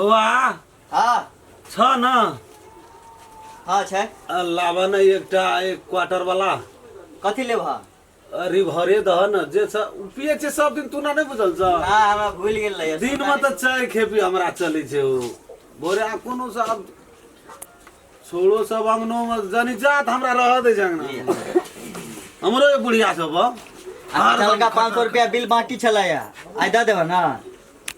बौआ। हाँ। छ न? हाँ, छै। लाबऽ ने एकटा एक क्वार्टर वाला। कथी लेबह? रिभरे दह न, जे छ उ पिए छै सब दिन, तू ना नहि बुझल छ? ना, हमरा भूल गेल रहियै। दिन में तऽ चारि खेपी हमरा चलै छै। ओ भोरे आ कोनो सब आब छोड़ो सब अंगनो में जनी जात हमरा रह दै छै अंगना में। हमरो एक बुढ़िया सब बा। हल्का 500 रुपया बिल बाकी छलै, आइ दऽ देबह ना?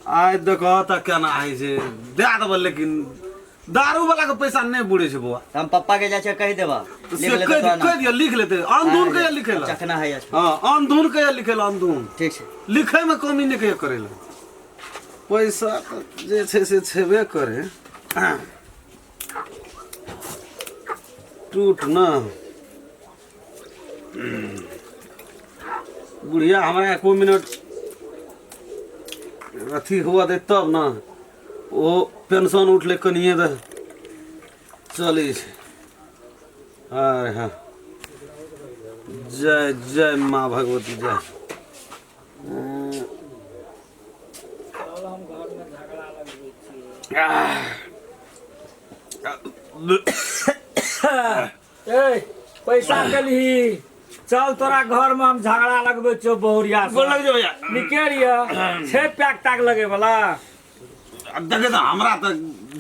आइ देखह तऽ केना होइ छै, दए देबह, लेकिन दारू वाला के पैसा नहि बुड़े छै बौआ। तऽ हम पप्पा के जाइ छै कहि देबह। से लिख लेतै। कहि तोरा नाम। कहि दिअ, लिख लेतै। अंधुन कहिया लिखै लए? चखना है। हँ, अंधुन कहिया लिखै लए? अंधुन। ठीक छै। लिखै मे कमी नहि कहिया करै लए। पैसा तऽ जे छै से छेबे करे। टूट न बुढ़िया, हमरा एको मिनट अथी हुआ दे तब ने। ओ पेंशन उठलै कनिए दे चलै छै। अरे हँ, जय जय माँ भगवती जय। हम घरमे झगड़ा लगबै छियै। ए, पैसा के लिही, चल तोरा घर में हम झगड़ा लगबै छियौ बहुरिया से। गोर लग जो भैया। निके रिय छै पैक ताक लगे वाला? अब देखे तऽ हमरा तऽ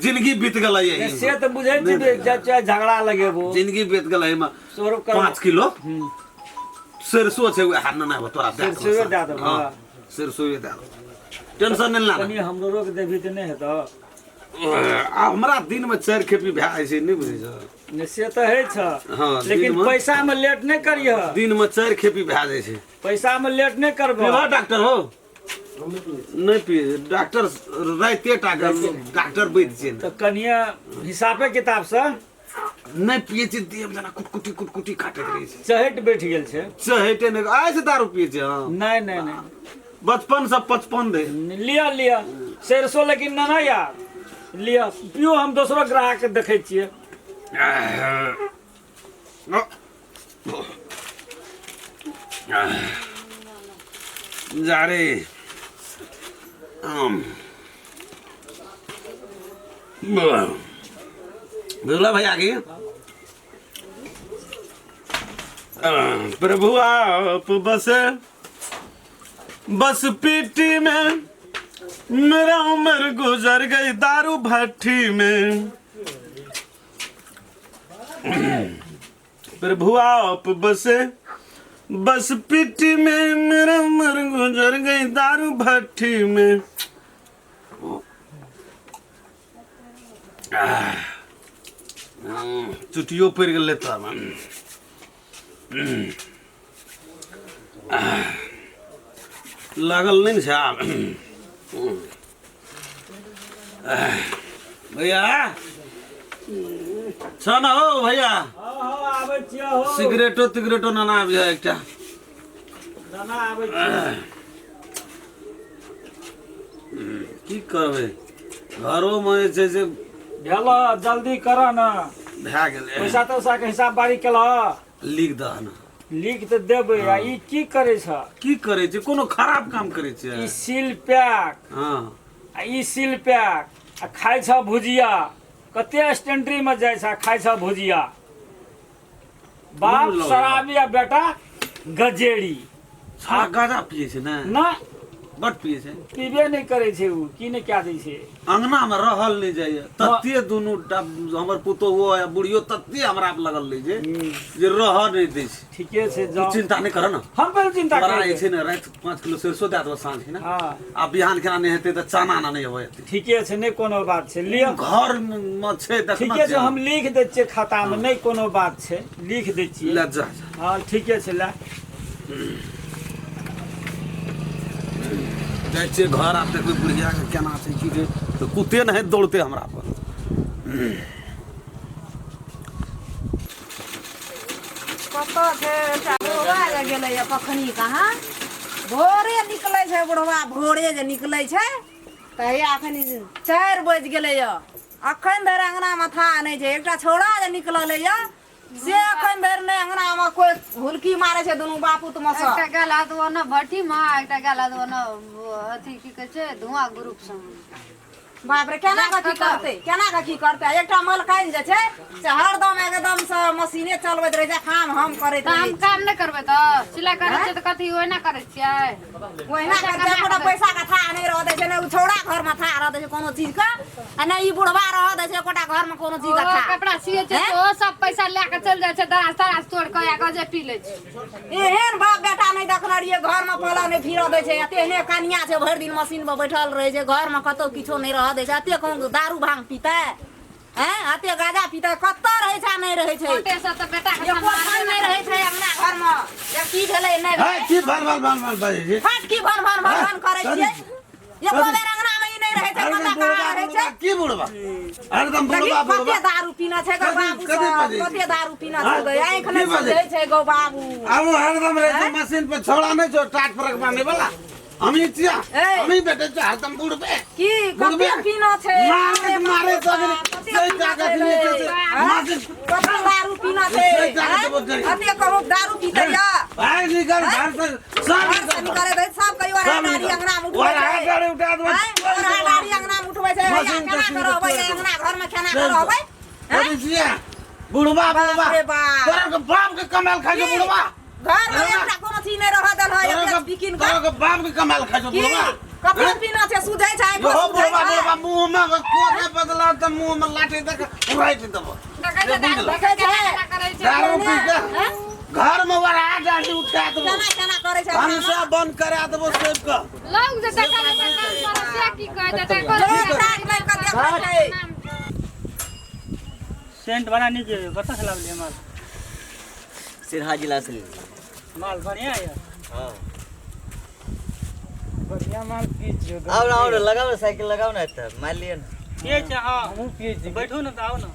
जिंदगी बीत गेलै यही। से तऽ बुझै छी जे जे झगड़ा लगेबो। जिंदगी बीत गेलै एहिमे। सौरभ कर 5 किलो सरसो छै, उएह नेने आबऽ तोरा दए देबौ। सरसोए दए देबौ। हँ, सरसोए दए देबौ, टेंशन नहि लाना। कनि हमरो रोक देबही तऽ नहि हेतौ? आ हमरा दिनमे 4 खेपी भए जाइ छै, नहि बुझै छौ? नहि, से तऽ होइ छ। हँ, लेकिन दिनमे- पैसा में लेट नहि करिह। दिनमे 4 खेपी भए जाइ छै। पैसा में लेट नहि करबो। पीबह डॉक्टर हो? नहि पी डॉक्टर, राइते टा के डॉक्टर बैठ छै ने। तऽ कनिए हिसाबे किताब से। नहि पिए छै, देह जेना कुटकुटी कुटकुटी काटैत रहै छै। चहट बैठ गेल छै। चहटे नहि, आइ से दारू पिए छै। हँ। नहि नहि नहि। बचपन से 55 दे। लिअ लिअ सरसो, लेकिन ना ना यार, लिअ पियो, हम दोसरो ग्राहक के देखै छियै। जा रे बुझल भैया की प्रभु आप बस बस पीटी में मेरा उम्र गुजर गई दारू भट्टी में। प्रभु आप बसे बस पीटी में मेरा उम्र गुजर गई दारू भट्टी में। चुटियो पड़ि गेलै तब। लागल नहि ने छै आब। भैया छ न हो भैया? हँ हँ, आबै छियै हो। सिगरेटो तिगरेटो नाना आबि जाय एकटा। नाना, आबै छियै। की करबै, घरोमे जे छै से भेल, जल्दी कर ने। भए गेलै। पैसा तैसा के हिसाब बारी केलह? लिख दह ने। लिख तऽ देबै। आ ई की करै छ? की करै छै? कोनो खराब काम करै छै? ई सील पैक। आ ई सील पैक आ खाइ छ भुजिया। कते स्टेंड्री में जाइ छ, खाइ छ भुजिया। बाप बुझलहुँ। शराबी आ बेटा गजेड़ी। छा गाजा पियै छै ने? ना। बड पियै छै। पीबे नहि करै छै ओ, की नहि कए दै छै। अंगना मे रहल नहि जाइए तते दुनू टा हमर पुतोहुओ आ बुढ़ियो तते हमरा पर लगल रहै छै जे रहऽ नहि दै छै। ठीके छै। तू जाउ। चिंता नहि कर ने। हम पहिले चिंता तोरा करै जे छै ने, राति 5 किलो सरिसो दए देबऽ साँझ के ने। आ बिहान केना नहि हेतै तऽ चना ना नहि अबै हेतै। ठीके छै, नहि कोनो बात छै, लिअ। घर मे छै देखना। ठीके छै, हम लिख दै छियै खातामे, नहि कोनो बात छै, लिख दै छियै। ले जा। हँ, ठीके छै, लए। जाइ छियै घर, आब देखबै बुढ़ियाके केना छै की छै, तऽ कुत्ते नहि दौड़तै हमरा पर। कतऽ छै एकटा बुढ़वा जे गेलैए कखनी कहाँ? भोरे निकलै छै बुढ़वा, भोरे जे निकलै छै तऽ हैया एखन 4 बजि गेलैए, अखन धरि अङ्गनामे था नहि छै। एकटा छौड़ा जे निकललैए से अखन धरि नहि अङ्गनामे कोइ हुलकी मारै छै दुनू बापूतमे सँ। एकटा गेल हाथ ओना भट्ठी मे, एकटा गेल हाथ ओना अथी की कहै छै धुआं ग्रुप संग। बाप रे, केना कऽ की करतै, केना कऽ की करतै? एकटा मलकाइन जे छै से हरदम एकदम से मशीने चलबैत रहै छै, काम हम करैत तऽ रहै हम छी। काम नहि करबै तऽ सिलाइ करै छियै तऽ कथी ओहिना करै छियै? ओहिना करै छै। एकोटा पैसा के थाह नहि रहऽ दै छै, ने ओ छौड़ा घर मे थाह रहऽ दै छै कोनो चीज के, आ ने ई बुढ़वा रहऽ दै छै एकोटा घर मे कोनो चीज के ओ थाह। कपड़ा सियै छै तऽ ओ सब पैसा लए कऽ चलि जाइ छै, दराज तराज तोड़ि कऽ आ गजे पी लै छै। एहन बाप बेटा नहि देखने रहियै, घर मे पलंग नहि फिरऽ दै छै, आ तेहने कनिया छै भरि दिन मशीन पर बैठल रहै छै, घर मे कतौ किछो नहि रहऽ दै छै। एते कहूँ दारू भांग पीतै, हैं, एते गाजा पीतै, कतऽ रहै छै आ नहि रहै छै। छोटे से तऽ बेटा के एको क्षण नहि रहै छै अंगना घर मे जे की भेलै नहि है भेलै। की भन भन भन भन बजै छी? फट की भन भन भन भन करै छियै? एको बेर अंगना मे ई नहि रहै छै, हरदम कतऽ बुढ़बा कहाँ रहै बुढ़बा छै। की बुढ़बा हरदम देखी बुढ़बा कते बुढ़बा दारू पीना छै गौ कथी- बाबू कथी सब, बजै छी? कते दारू पीना छै हाँ? गौ, आँखि नहि की बजै? सुझै छै गौ बाबू। आब हरदम रहै छै मशीन पर, छौड़ा नहि छौ टाट पर बान्है वाला, हमही छियै, ए। हमही बैठे छियै हरदम बुढ़बे की बुढ़बे कते पीना छै मारे मारे कते सगरे सही पीना जाके छै नहीं रे? छै हाँ? मारे कते दारू पीना छै? सही जाके हाँ? देबो गरी। कते कहू दारू पीते या भाई निकल घर से, सब घर से निकल निकले दै सब कहियो सब ओरहा निकल। डारी अंगना मे उठबै ओरहा छै। डारी उठा देबै। आँय? ओरहा डारी अंगना मे उठबै छै, मशीन हैया केना तशीन के रहबै, तोड़ि देबै। अंगना घर मे केना के चलि रहबै? आँय? कथी छियै बुढ़बा बाप बुढ़बा रे बाप। तोरा के बाप के कमाल खाइ छौ की? बुढ़बा। घर मे एकटा कोनो चीज नहि रहऽ देल है, तोरा एकटा के बिकिन के तोरा के बाप के कमाल खाइ छौ की बुढ़बा। कते हैं? पीना छै सुझै छै, आँखि यो सुझै बुढ़बा छै। बुढ़बा मुँह में कोने बदला तऽ मुँह में लाठी दे के उड़ाइट देबो। देखै छै दारू पी देखै के छै। केना करै छै। दारू पी के हैं? घर में वरा डाली उठा देबो, केना केना करै छै? भनसा बंद करा देबो सबके। लोग जे देखै छै काम करै से की कहै छै? देखो लोक ताक लागि कऽ देखै छै। सेंट बड़ा नीक यऽ, कतऽ से लाबलियै माल? सिरहा जिला से लेलियै। माल बढ़िया यऽ। हाँ। बढ़िया माल पी छियो। आउ ने, आउ ने, लगाउ ने साइकिल, लगाउ ने एतऽ मारि लिअ ने। पियै छै? हाँ, हमहूँ पियै छी। बैठू ने तऽ आउ ने।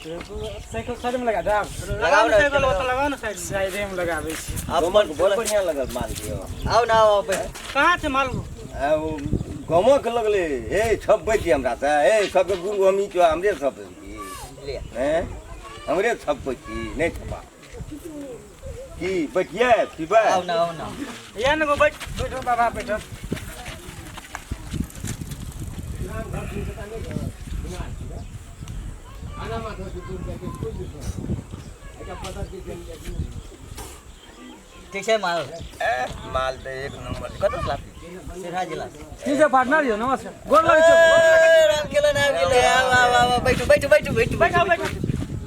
साइकिल साइड में लगा दाब। लगाउ लगाउ ने ने, साइकिल, लगाउ। ओतऽ लगाउ ने साइड। साइडे में लगाबै छी। अपन बड़ बढ़िया लगल माल के। आउ ने, आउ, आउ, बैठ। कहाँ छै माल? आ, ओ गमक लगलै हे, छपबै छी हमरा से? हे, सबके गुरु हमही छियौ, हमरे छपबै छी? लिअ। हैं, हमरे छपबै छी? नहि छपा की? बैठिए पीबै। आउ ने, आउ ने। या ने गो बैठ। बैठो बाबा, बैठो। ठीक छै माल? ए, माल तऽ एक नंबर। कतऽ से लाबलियै? सिरहा जिला से। ठीक छै पार्टनर यौ, नमस्कार, गोर लगै छियौ। ए, राम खेलन आबि गेलै। आउ, आउ, आउ, बैठू, बैठू, बैठू, बैठू। बैठो, बैठो।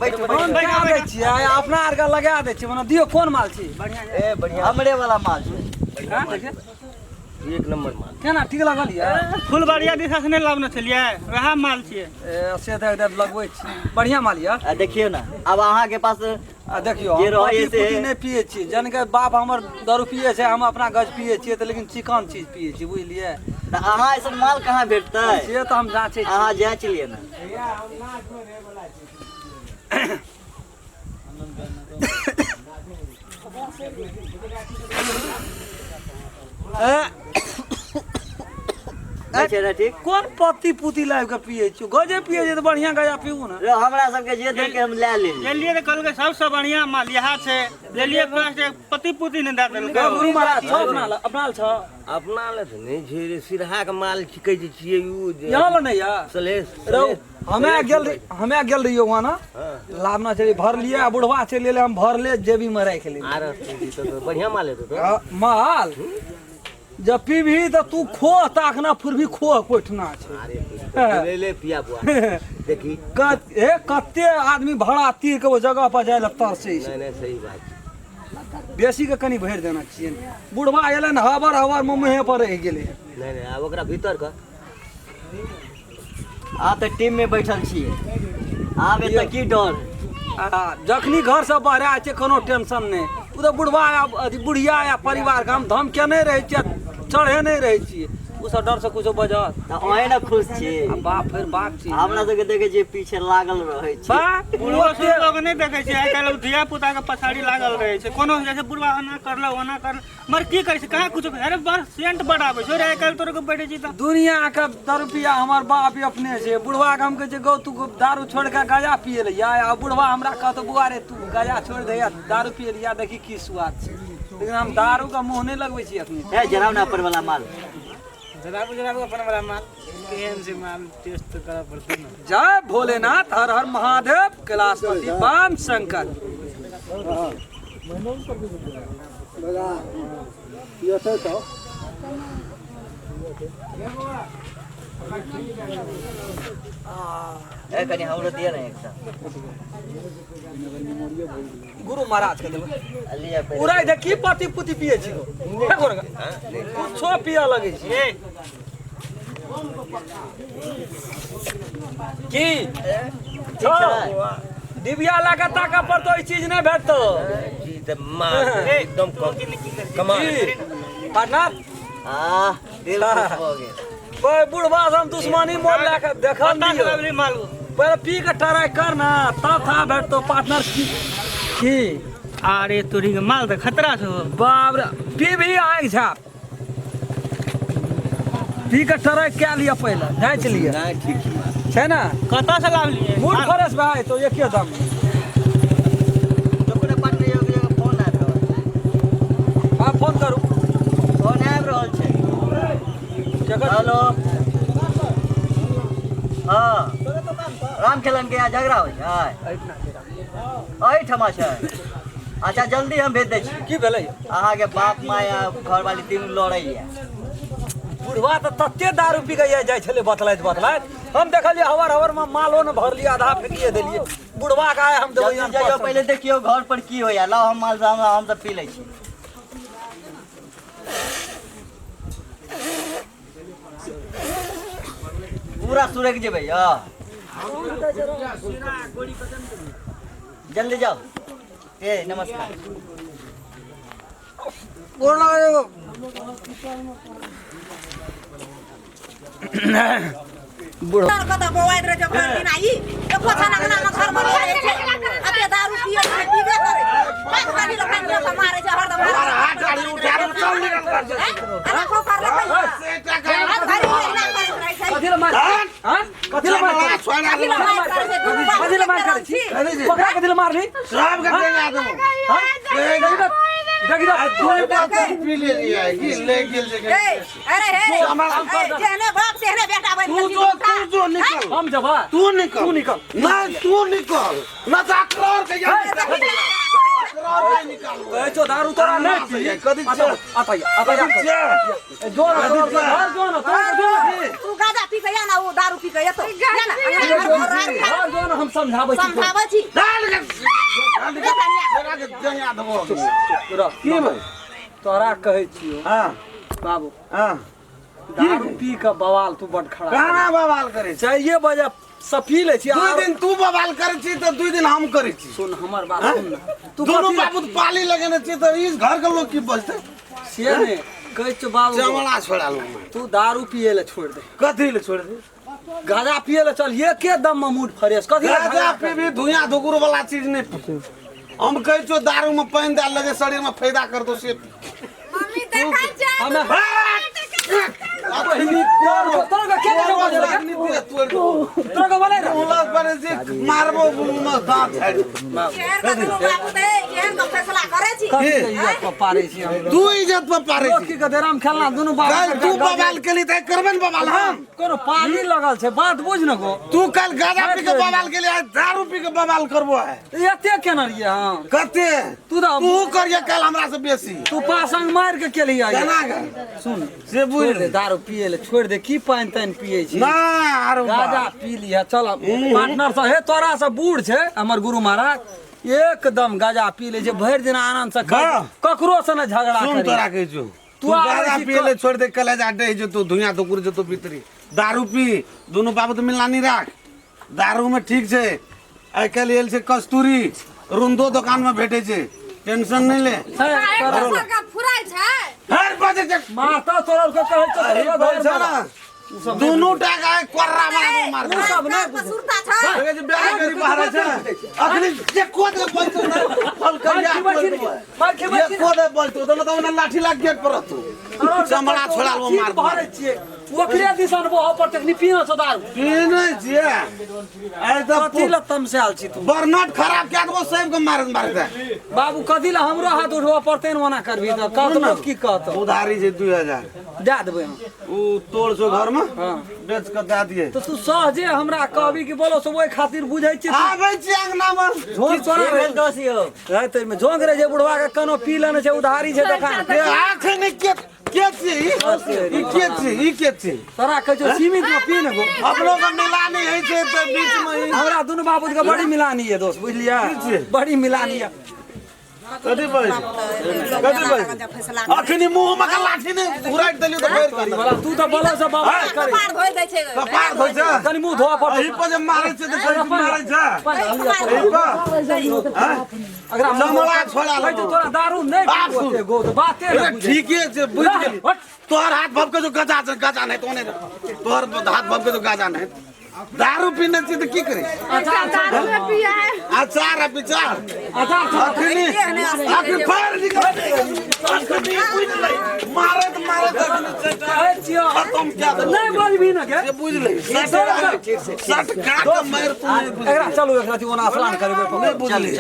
बैठू, हम बैठू। कहाँ दै छियै, अपना आरके लगा दै छियै। मने दियौ, कोन माल छी? ए, बढ़िया। हमरे वाला माल छै। हाँ, देखिए। एक नंबर माल। केना ठीक लागल यऽ? फुलबाड़िया दिशा से नहि लाबने छलियै, वएह माल छियै। ए, से तऽ एकदम लगबै छी, बढ़िया माल यऽ। आ देखियौ ने, आब अहाँके पास आ देखियौ, जे हम रहैए पति से पुति नहि पियै छी। जनके बाप हमर दारू पियै छै, हम अपना गज पियै छियै तऽ, लेकिन चिकन चीज पियै छी, बुझलियै? तऽ अहाँ ऐसन माल कहाँ भेटतै? से तऽ हम जाँचै छी। अहाँ जाँच लिअ ने। ए, नहि छै ने ठीक? कोन पत्ती पुती लाबि कऽ पियै छियौ? गजे पियै छियै तऽ बढ़िया गजा पीबू ने। रे, हमरा सबके जे देलकै हम लए लेलियै। लेलियै तऽ कहलकै सबसँ बढ़िया माल इएह छै। लेलियै फर्स्ट, पति पुति नहि दए देलकै। गुरु महाराज छौ अपना लग? अपना लग छौ? अपना लए तऽ नहि छै रे, सिरहाके माल छिकै जे छियै उ जे यहाँ लग नहि यऽ? सलेश। रौ, हमे गेल रहियो वहाँ ना, लाबना चली भरलियै आ बुढ़वा चलि एलै, हम भरले जेबी में राखि लेलियै। आर तऽ बढ़िया माल हेतौ तऽ। हाँ, माल जब पीबही तऽ तू खो ताकना फिर भी खो कोठना छै। अरे ले पिया बुआ देखी। ए, कते आदमी भाड़ा तीर के ओ जगह पर जाय लए तरसै छै। नहि नहि, सही बात छै। बेसी के कनि भरि देना छियै। बुढ़वा एलै ने, हबर हबर मुँहे पर रहि गेलै। नहि नहि, आब ओकरा भीतर कर। अहाँ तऽ टीम में बैठल छियै, आब एतऽ की डर? आ जखनी घरसँ बहरा छै कोनो टेंशन नहि। ओ तऽ बुढ़वा या अथी बुढ़िया या परिवारके हम धम केने रहै छियै, चढ़े नहि रहै छियै। ओ सब डरसँ कुछो बजत? तऽ अहें ने खुश छी। आ बाप फेर बाप छी। हमरा सबके देखै छियै पीछे लागल रहै छी। बाप बुढ़बो सुन लोग नहि देखै छै आइ काल्हि, धिया पुता के पछाड़ी लागल रहै छै। कोनो जैसे बुढ़वा एना करलक, ओना करलक, मगर की करै छै? कहाँ कुछो। अरे बड़ सेंट बड़ आबै छै रे आइ काल्हि तोरे के बैठे छी तऽ। दुनिया के दारू पिया हमर बाप अपने छै। बुढ़वा के हम कहै छियै, गौ तू दारू छोड़ के गाजा पिए ले या, आ बुढ़वा हमरा कहतो, बुआ रे, तू गाजा छोड़ दे या दारू पिए ले या, देखी की स्वाद छै। लेकिन हम दारू के मुँह नहि लगबै छी अखनी। ए, जराउ ने अपन वाला माल। जराबू जराबू अपन वाला माल केहन छै माल टेस्ट तऽ करऽ पड़तै ने। जय भोलेनाथ, हर हर महादेव, कैलाशपति बाम शंकर। ए कनी हमरो दिअ ने एकटा। गुरु महाराज के देबै। लिअ पहिले। उड़ाइ दे की पति पुति पिए छी कुछो पिए लगै छी की छौ डिबिया लगा ताका पर तो ई चीज नहीं भेटतो। जी तऽ माल एकदम कमाल। की पार्टनर आ दिल खुश भऽ गेल। ओए बुढ़वा से हम दुश्मनी मोल लए के देखल दियौ। माल पहिले पी के ट्राई कर ना तब था भेटतो पार्टनर। की की अरे तोरी के माल तऽ खतरा छौ। बाप रे पी भी आगि झाप पी के ट्राई कए लिअ पहिले जाँच लिअ। नहि ठीक छै माल। छै ना कतऽ से लावलियै? मूड फ्रेश भए जेतौ एके दम। रुकू ने पार्टनर, एगो एगो फोन आबि रहल छै। हाँ फोन करू। फोन आबि रहल छै। जकर हेलो हाँ राम खेलन के यहाँ झगड़ा होइ छै एहिठमा छै। अच्छा जल्दी हम भेज दै छी। की भेलै? अहाँके बाप माय आ घरवाली तीनू लड़ैया। बुढ़वा तऽ तते दारू पी के जाइ छलै बतलाइत बतलाइत हम देखलियै हवर हवर में मालो ने भरलियै आधा फेकिए देलियै। बुढ़वा के आइ हम देबै जल्दी जइयौ पहिले देखियौ घर पर की होइया। लाउ हम माल हम तऽ पी लै छी। पूरा सुरक जेबै यौ। जल्दी जाओ। ए नमस्कार। गोर लागै। बुढ़ कतऽ बौआइत रहै छै भरि दिन आ ई एको छन अंगना मे घर मे रहै छै। अते दारू पियै छै, पीबे करै छै। पाँच गाड़ी लोक लोक मारै छै हरदम। हाथ गाड़ी उठा के चल निकल कर से। अरे को करलकै हाथ घड़ी एहिना करैत रहै छै। कथी लए मार हाँ कथी लए मार कथी लए मारि करै छै? दुनू बाप कथी लए मार करै छी? पकड़ा कथी लए मारली? सब के देंगे देबो। हाँ देखी तऽ दू बोतल पी लेलियै की ले गेल जे। ए अरे हे जेहने बाप तेहने बेटा बनि तू गेल। जो तू जो निकल। हम जबा तू निकल तू निकल। नहीं तू निकल ना तो अकरार के यहाँ निकल। अकरार के निकाल। कहै छौ दारू तोरा नहि पी। कथी छै? आता आता जो ना तोर घर जो ना तोर जो ना तू गाजा पी के या ना ओ दारू पी के एतो या ना घर जो ना हम समझाबै छी। समझाबै छी। डाल के तोरा के देंगे देबो। की भाई तोरा कहै छियौ। हां बाबू हां दारू पी के बवाल तू बड खराब कहाँ बवाल करै छी? चाहिए बजे सब पी लै छी। दू दिन तू बवाल करै छी तऽ 2 दिन हम करै छी। सुन हमर बात सुन ना। तू दुनू बाबू पाली लगेने छी तऽ इस घर के लोग की बजतै? से नहि कहै छियौ बाबू। चमड़ा छोड़ा लो। तू दारू पिए ले छोड़ दे। कथी ले छोड़ दे? गाजा पिए ले चल एके दम में मूड फ्रेश। कथी ले गाजा पीबी धुइयां धुकुर वाला चीज नहि पी। हम कहै छियौ दारू में पानि दए लगे शरीर में फायदा करतौ से। मम्मी देखै छै हमे पहिनी कोन तोरा के के बजे तोरा के बोले मारबो दांत झाड़ि। केहन के दुनू बाबू ते केहन के फैसला करै छी? कथी के इज्जत पर पारै छी हम? तू इज्जत पर पारै छी। की के देराम खेलना दुनू बाबू। काल्हि तू बवाल केली तऽ करबे ने बवाल हम। कोनो पाली लगल छै बात बुझ न गो। तू काल्हि गाजा पी के बवाल केली आइ दारू पी के बवाल करबो है। एते केने रहियै हम? कते तू तऽ तू करिये काल्हि हमरा से बेसी। तू पासंग मारि के केली आइ। केना के? सुन से बुझ दे दारू पिए ले छोड़ दे। की पानि तानि पिए छी? ना आरो गाजा पी लिह चल पार्टनर से। हे तोरा से बूढ़ छै हमर गुरु महाराज एकदम गाजा पी ले छै भरि दिन आनंद से ककरो से ने झगड़ा सुन करी। तोरा कहै छियौ तू तू गाजा आबै छी पिए ले छोड़ दे कलेजा डहि जेतौ धुइयां धुकुर जेतौ भीतरी। दारू पी दुनू बाबू तऽ मिलानी राख। दारू में ठीक छै आइ काल्हि आयल छै कस्तूरी रुंदो दोकान में भेटै छै टेंशन नहि ले। फुराइ छै हर बजे छै माता तोरा के कहै छौ अरे तोरा बोल घर छै में ना दुनू टा के आइ कोर्रा मारबो मार। उ सब नहि सुरता छै। देखै छी बियाह करी बाहर छै अखनी जे कोद के बोलतौ ना फल करिया मार खेबै छी मार खेबै ये छी कोद बोलतौ तऽ ना तऽ लाठी लाग गेट पर रहतौ चमड़ा छोड़ा लो मार। भरै छियै ओकरे दिसन बह पर तखनी पीना छौ दारू पीने छियै आइ तऽ कथी लए तमसायल छी तू? बर्नट खराब कए देबो सब के मारत मारत। बाबू कथी लए हमरो हाथ उठबऽ पड़तै ने ओना करबी तऽ कहत लोक की कहत? उधारी छै 2000 दए देबै हम। उ तोड़ छौ घर में, हाँ। बेच के दए दिए। तऽ तू सहजे हमरा कहबी कि बोलो सब ओहि खातिर बुझै छी। आबै छी अंगना में। झोंक तोरा की भेल दोस्त यौ? रहै ताहिमे झोंक रहै छै बुढ़वा के, कोनो पी लेने छै, उधारी छै दोकान। ए, आखन के के छी ई? के छी ई? के छी? तोरा कहै छौ सीमित में पी ने गो। अपनो के मिलानी होइ छै तऽ बीच में ई। हमरा दुनू बाबू के बड़ी मिलानी है दोस्त, बुझलियै? बड़ी मिलानी है। कथी कहै छै? कथी कहै छै? फैसला अखनी मुंह में के लाठी ने घुराइट देलियौ तऽ फेर तोरी वाला तू तऽ बोलो से बाबा करे। कपार धोइ दै छै। कपार धोइ छै। कनि मुंह धोआ पड़तौ। एहि पर जे मारै छै तऽ कहै छै मारै छै। एहि पर अगरा चमड़ा छोड़ा कहै छौ तोरा दारू नहि बाप पीबो ओते गो तऽ बाते अरे नहि बुझै। ठीके छै, बुझि गेली। तोहर हाथ भबके जो गजा छै, गजा नहि तो नहि, तोहर हाथ भबके जो गजा नहि। दारू पीने छी तऽ की करी? दारू पिया है। अचार आ विचार। अचार छौ। अखनी अखनी फायर निकल, अखनी बुझि लै, मारैत मारैत अखनी कहै छियौ खतम कए देलौ। नहि बजबही ने गे। से बुझि लै, सट काट के मारि तू नहि बुझली। एकरा चलू, एकरा ओना स्नान करेबै। नहि बुझली,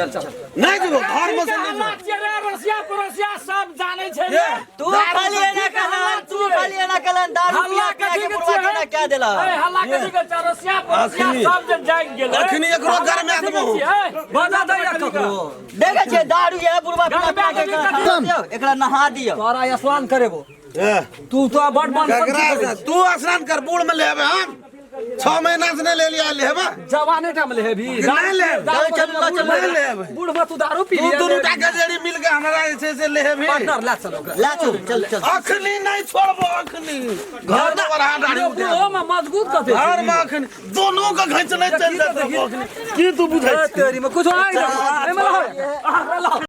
नहि जेबो घर में से नहि जेबो। रसिया पड़ोसिया सब जानै छै ये, रे। तू खाली एना कहलन, तू खाली एना कहलन, दारू पिया हल्ला पिया के कथी के बुढ़वा छियै? केना कए देलक? ए, हल्ला कथी के छै? रसिया पड़ोसिया अखनी- सब जे जागि गेलै। अखनी एकरो गरमे देबो। बजा दैया ककरो। देखै छियै दारू ये बुढ़वा पिया पिया के केना दियौ, एकरा नहा दियौ। तोरा स्नान करेबो। ए, तू तो बड़ बड़ ककरा से? तू स्नान कर, बूढ़ में लेबे हम 6 महीना से नहीं ले लिया, लेबे जवाने टाइम ले हेबी। नहीं लेब। चल, चल, चल, नहीं लेब। बूढ़ में तू दारू पी तू लिया। दुनू टा गजेड़ी मिल के हमरा जे छै से लेबी। पार्टनर ला चलो ओकरा। ला चल चल चल। अखनी नहीं छोड़बो, अखनी घर पर हाथ डाली यो उठा। बूढ़ो में मजबूत कते छै? घर में अखनी दोनों के घिंचने चल जेतौ अखनी। की तू बुझै ए, छी? तेरी में कुछ आइ एमे लाओ।